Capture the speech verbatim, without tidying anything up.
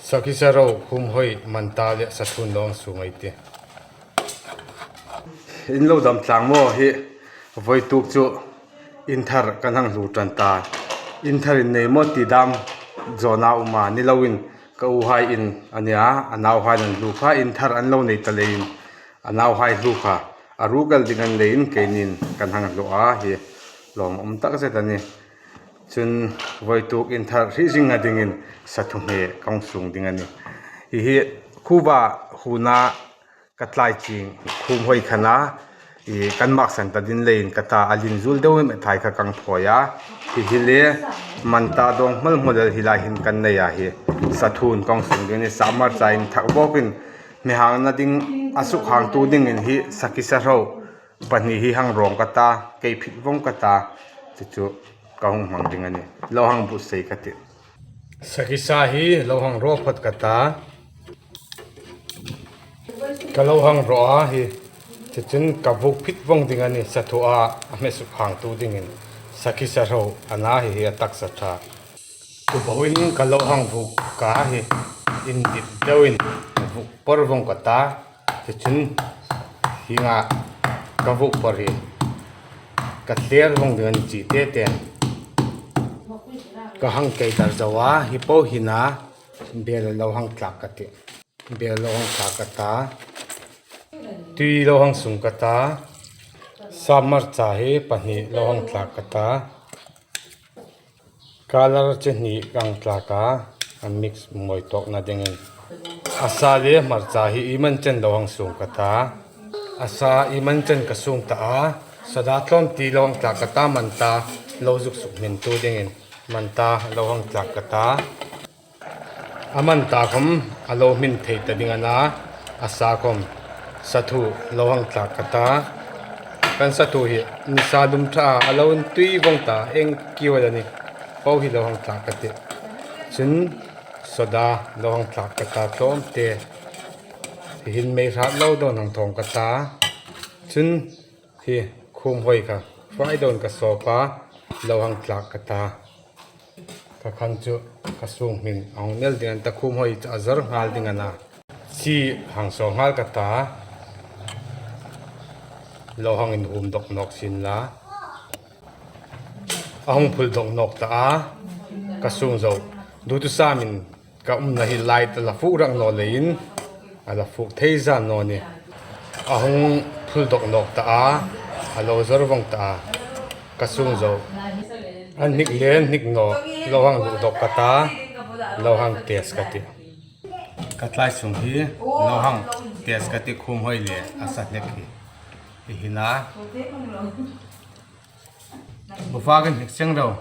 Sakhi, saro, khumhoi, manta le sathun lo hang sung ei tih. In lo dam tlang maw hi, voituk chu inthar kan hang hlu ṭan ta. Inthar in nei maw ti dam zawna um a ni loin ka uhai in a nia, a nauhai an hlu kha, inthar an lo nei ta leiin a nauhai hlu kha a ru kal ding a ni leiin keinin kan hang hlu a hi, lawmum tak zet a nih. Chun voituk inthar hri zing a dingin sathu hne ka hung sung ding a nih. Hi hi khuva huna ka tlai ching khumhoi kha a nih, kan maksan ta ding leiin ka ta a lin zul deu em em thei kha ka hang phawi a. Hi hi le manta dawng hmol hmol el hi lai hin kan nei a hi. Sathun ka hung sung ding a nih, sa hmarcha inthak bawkin mi hangna ding a suk hangtu dingin hi sakhi, saro pahni hi hang rawng ka ta, kei phit vawng ka ta, chu chu ka hung hmang ding a nih. Lo hang buotsai ka tih. Sakhi sa hi lo hang raw phawt ka ta. Ka lo hang raw a hi, chu chun ka vuk phit vawng ding a nih, sathu a, a hme suk hangtu dingin. Sakhi, saro a nih hi, hi a taksa ṭha. Tuboin ka lo hang vuk ka hi, indip deuin vuk por vawng ka ta, chu chun hienga ka vuk por hi ka thler vawng ding a ni chi te ten. Ka hang kei dar zo a, hi po hi a nih, bel lo hang tlak ka tih. Bel lo hang tlak ka ta. Tui lo hang sung ka ta. Sa hmarcha hi pahni lo hang tlak ka ta. Color chi hni ka hang tlak a, a mix mawi tawkna dingin. A sa le hmarcha hi iemani chen lo hang sung ka ta. A sa iemani chen ka sung ta a. Soda tlawmte lo hang tlak ka ta, manta lo zuk suk hmintu dingin. Manta lo hang tlak ka ta. A manta khom a lo hmin thei ta ding a nih, a sa khom sathu lo hang tlak ka ta. Kan sathu hi nisa lum ṭha a lo intui vawng ta, eng kiu a la ni po hi lo hang tlak ka tih. Chun soda lo hang tlak ka ta tlawmte. Hi hin mei hrat lo dawn hang thawng ka ta. Chun hi khumhoi kha fry dawn ka sawp a, lo hang tlak ka ta. Kha khan chu ka sung hmin a hung nel ding a ni ta, khumhoi chu a zar nghal ding a nih. Chi hang saw nghal ka ta. Lo hang inhum dawk nawk sien la. A hung phul dawk nawk ta a, ka sung zo. Dutu samin ka umna hi light a la fuk rak naw leiin, a la fuk thei zan naw nih. A hung phul dawk nawk ta a, a lo zar vawng ta a, ka sung zo. A hnik le hnik naw, lo hang luh dawk ka ta, lo hang test ka tih. Ka tlai sung hi, lo hang test ka tih, khumhoi le a sa hnek hi. Hi hi a nih. Bufa kan hnik seng ro.